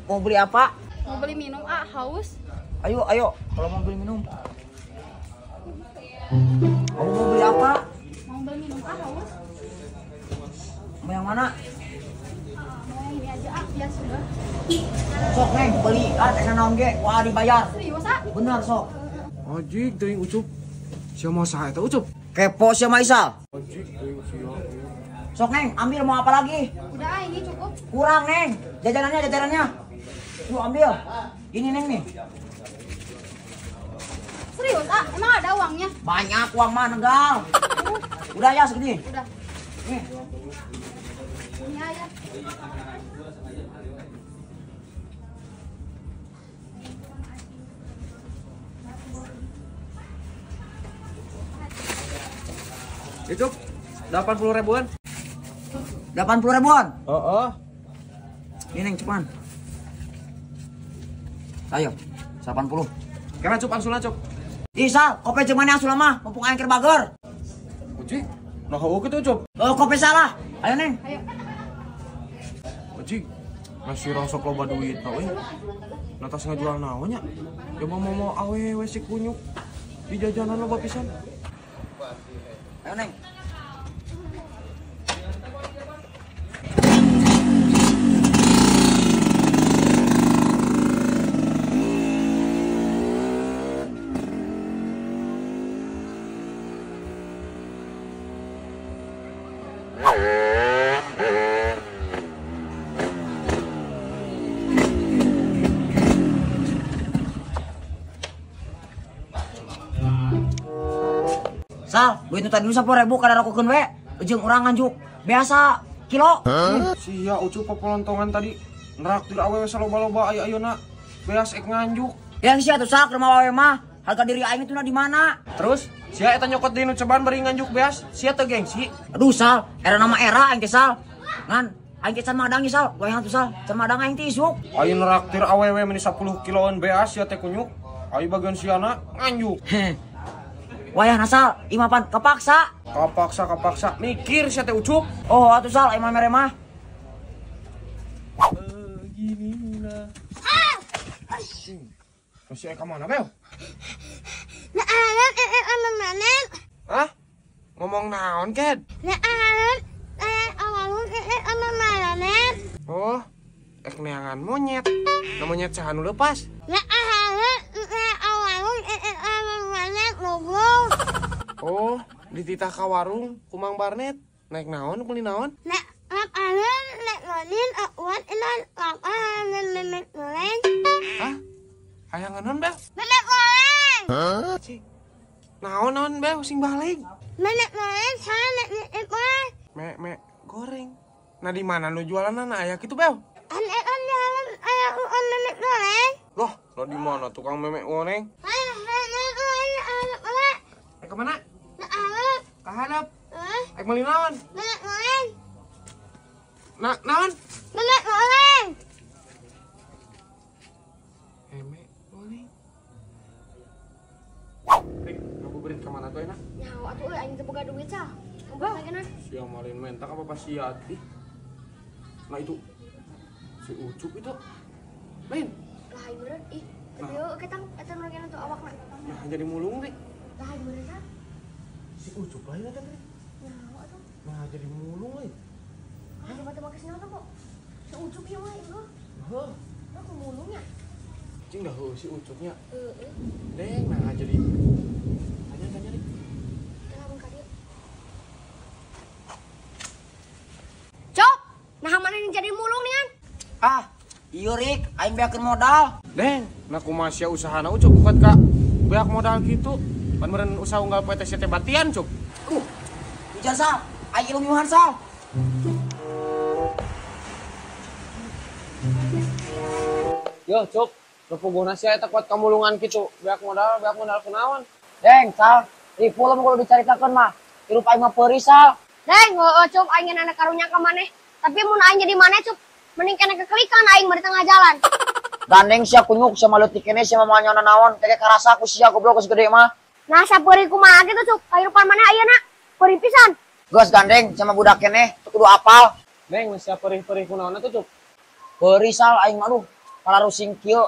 Mau beli apa? Mau beli minum, ah, haus. Ayo, ayo. Kalau mau beli minum. Kamu mau beli apa? Mau beli minum, ah, haus. Mau yang mana? Mau yang ini aja, ah, ya sudah. Sok, Neng, beli. Ah, teh naon ge, wah dibayar. Serius, ah? Benar, sok. Anjing, teuing Ucup. Sia mau saha eta Ucup? Kepo sia mah Isal. Anjing, teuing sia. Sok, Neng, ambil mau apa lagi? Udah, ah, ini cukup. Kurang, Neng. Jajanannya, jajanannya. Lu ambil. Ini, Neng nih. Serius, ah? Emang ada uangnya? Banyak uang mah, Nenggal. Udah ya segini. Udah. Nih. Ini aja. Itu 80 ribuan. 80 ribuan? Heeh. Ini Neng, cepan. Ayo, 80. Karena Cup angsulna, Cup. Ih, Sal, kope jeung mana angsulna mah, mumpung aing keur bager. Uji, nah heueuh kitu, Cup. Oh, kope salah. Ayo, Neng. Ayo. Uji, masih rongsok loba duit tah euy. Nah tas ngajual naon nya? Coba mau awewe si kunyuk di jajanan loba pisan. Ayo, Neng. Sal, duit nu tadi nu 10.000 kada rokokeun we, jeung urang nganjuk. Biasa kilo. Sia Ucup popolontongan tadi neraktir awewe saloba-loba aya ayeuna. Beas ek nganjuk. Yang sia tuh Sal, keur mawa awewe mah, harga diri aing itu na di mana? Terus sia eta nyokot deui nu ceban bari nganjuk beas, sia teu gengsi. Aduh Sal, era nama era aing teh Sal. Ngan, aing teh can madang Sal, goyang tuh Sal, can madang aing teh isuk. Aing neraktir awewe meni 10 kiloan beas sia teh kunyuk. Aing bagian siana nganjuk. Wayah nasal, imapan kepaksa. Kepaksa, kepaksa. Mikir sia teh Ucup. Oh, atuh Sal, imah mere mah. Begini mula. Masih ka mana, Bel? Hah? Ngomong naon, Ked? Oh, ek neangan monyet. Nah, monyet saha nu leupas? Oh, dititah ka warung ku Mang Barnet. Naik naon, beli naon? Hah? Hayang naon, Bel? Memek goreng. Hah? Naon naon, Bel? Sing balik. Memek goreng sama memek goreng. Memek goreng. Nah, di mana nu jualanna aya kitu, Bel? Aya memek goreng. Loh, lo di mana tukang memek goreng? Ke mana? Ke hadap. Ek meuli naon? Memek goreng. Na, naon? Memek goreng. Memek goreng. Rik, ngabuburit ka mana tuh enak? Nyawa atuh euy aing teu boga duit sah. Boga sia malin mentak apa sia ih. Nah itu si Ucup itu. Lain. Lah meureun ih. Tapi eueuh ketang eta nu lagi tuh awakna. Nah, jadi mulung, Rik. Lah meureun si Ucup lain eta teh. Nyawa tuh. Nah, jadi mulung euy. Ah, coba tebak kesini tuh kok. Si Ucup ieu mah ieu. Heuh. Aku mulungnya. Cing dah heuh si Ucupnya. Heeh. Deng, nah jadi tanya-tanya Rik. Lamun ka dieu. Cop, nah mana yang jadi mulung nih kan? Ah, ieu Rik, aing beakeun modal. Deng, nah kumaha sia usahana Ucup bukan ka beak modal kitu. Pan meureun usaha unggal poe teh sia teh batian, Cup. Hujan Sal, aing ilmu Sal. Yo, Cup, nu puguna sia eta kuat kamulungan kitu. Beak modal kunaon? Deng, Sal, ripu lamun kudu dicaritakeun mah. Hirup aing mah peurih, Sal. Deng, heueuh Cup, aing anak karunya ka maneh. Tapi mun aing jadi maneh, Cup, mending kena kekelikan aing mah di tengah jalan. Gandeng sia kunyuk sia maleutik keneh sia mah moal naon, teh karasa ku sia goblok geus gede mah. Nah, sapeurih kumaha kitu, Cup? Kahirupan maneh ayeuna peurih pisan. Geus gandeng sama budak keneh teu kudu apal. Neng, masih perih-perih kunaon atuh, Cup? Peurih Sal aing mah aduh. Para rusing kieu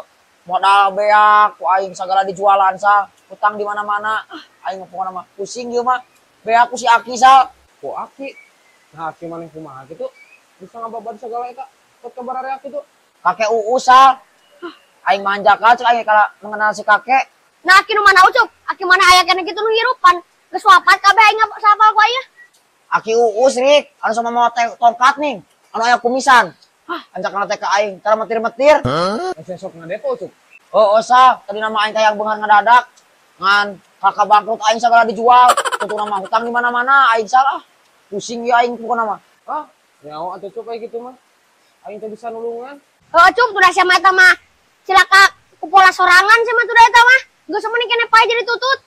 modal beak ku aing sagala dijualan Sal. Utang di mana-mana. Ah, aing mah pokona mah pusing ieu mah. Beak ku si Aki Sal. Ku Aki. Nah, Aki maneh kumaha kitu? Bisa ngababad sagala eta. Pot kabar area kitu. Kakek Uus Sal. Aing manjakan cek aing kala mengenal si kakek. Nah, aki nu mana Ucup? Aki mana aya keneh kitu nu hirupan. Geus wapat kabeh aing sapal ku aya. Aki Uus Rik, anu sama mau tongkat nih, anu aya kumisan. Hah, anjakna teh ka aing, tara metir-metir. Hah? Sok ngadepo Ucup. Oh, Sal, tadi nama aing teh yang beunghar ngadadak. Ngan kakak bangkrut aing sagala dijual. Tutu nama hutang di mana-mana aing Sal ah. Pusing ya aing pokona mah. Ah, nyawa atuh Cup aya kitu mah. Aing teh bisa nulungan. Heuh Cup, tuh sia mah eta mah. Cilaka ku pola sorangan sia mah tuh eta mah. Geus mending keneh pae jadi tutut.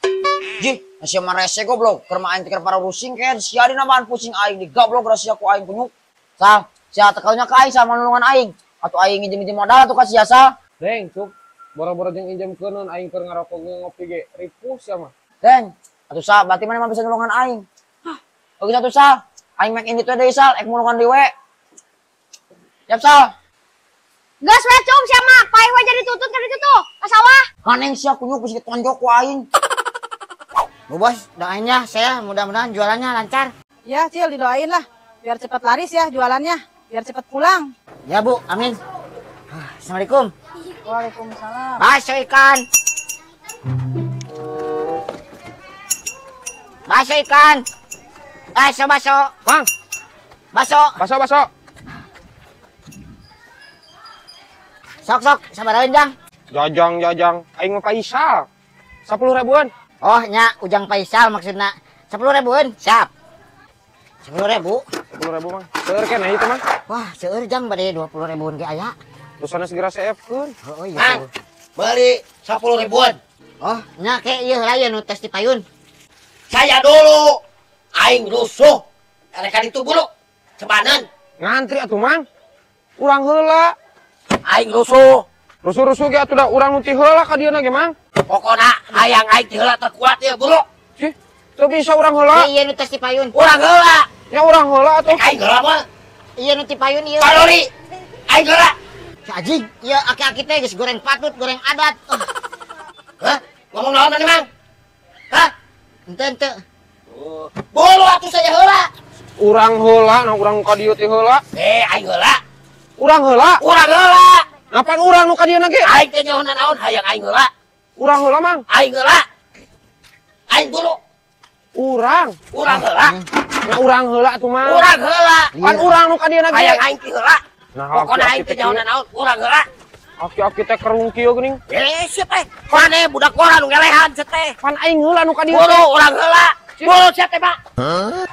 Jih, sia mah rese goblok. Keur mah aing teh keur para rusing ken, sia dina mah pusing aing digablok rahasia ku aing kunyuk. Sal, sia teh kaunya ka aing sama nulungan aing. Atuh aing nginjem-nginjem modal atuh ka sia Sal. Deng, Cup. Boro-boro jeung injemkeuneun aing keur ngarokok ngopi ge ripuh sia mah. Deng, atuh Sal, berarti maneh mah bisa nulungan aing. Hah, oke atuh Sal. Aing mek indit we deui Sal, ek nulungan deui we. Siap Sal. Geus we Cum sia mah, pae we jadi tutut ka ditu tuh, ka sawah. Maneng sia kunyuk geus ditonjok ku aing. Bu Bos, doain ya saya mudah-mudahan jualannya lancar. Ya, Cil, didoain lah biar cepat laris ya jualannya, biar cepat pulang. Ya, Bu, amin. Assalamualaikum. Waalaikumsalam. Bakso ikan. Bakso ikan. Bakso, bakso. Bang. Bakso. Bakso, bakso. Sok, sok, sabaraha Jang? Jajang, jajang. Aing mah Faisal. 10 ribuan. Oh, nya Ujang Faisal maksudna. 10 ribuan, siap. 10 ribu. 10 ribu mah. Seueur keneh itu mah. Wah, seueur Jang bade 20 ribuan ge aya. Terus segera seefkeun. Oh iya. Mang, beli 10 ribuan. Oh, nya ke ieu heula nu tes di payun. Saya dulu aing rusuh. Erek itu bulu. Cebanan. Ngantri atuh Mang. Urang heula. Aing rusuh. Rusuh-rusuh ge atuh da urang nu ti heula ka dieuna ge Mang. Pokona hayang aing ti heula terkuat ieu bulu. Sih, teu bisa urang heula. Iya nu tes di payun. Urang heula. Ya urang heula atuh. Aing heula mah. Iya nu ti payun ieu. Parori. Aing heula. Si anjing, ieu aki-aki teh geus goreng patut, goreng adat. Oh. Hah? Ngomong naon maneh, Mang? Hah? Henteu henteu. Oh. Bulu atuh saya heula. Urang heula, nah urang ka dieu teh heula. Eh, aing heula. Urang heula. Urang heula. Ngapan urang nu ka dieuna ge? Aing teh nyaho naon hayang aing heula. Urang heula, Mang. Aing heula. Aing bulu. Urang. Urang heula. Nah, urang heula atuh, Mang. Urang heula. Pan urang nu ka dieuna ge. Hayang aing teh heula. Nah, pokokna aing teh nyaho naon urang heula. Aki-aki teh kerung kieu geuning. Eh, siap teh. Mane budak koran nu ngelehan sia teh. Pan aing heula nu ka dieu. Buru urang heula. Buru sia teh, Pak. Hah?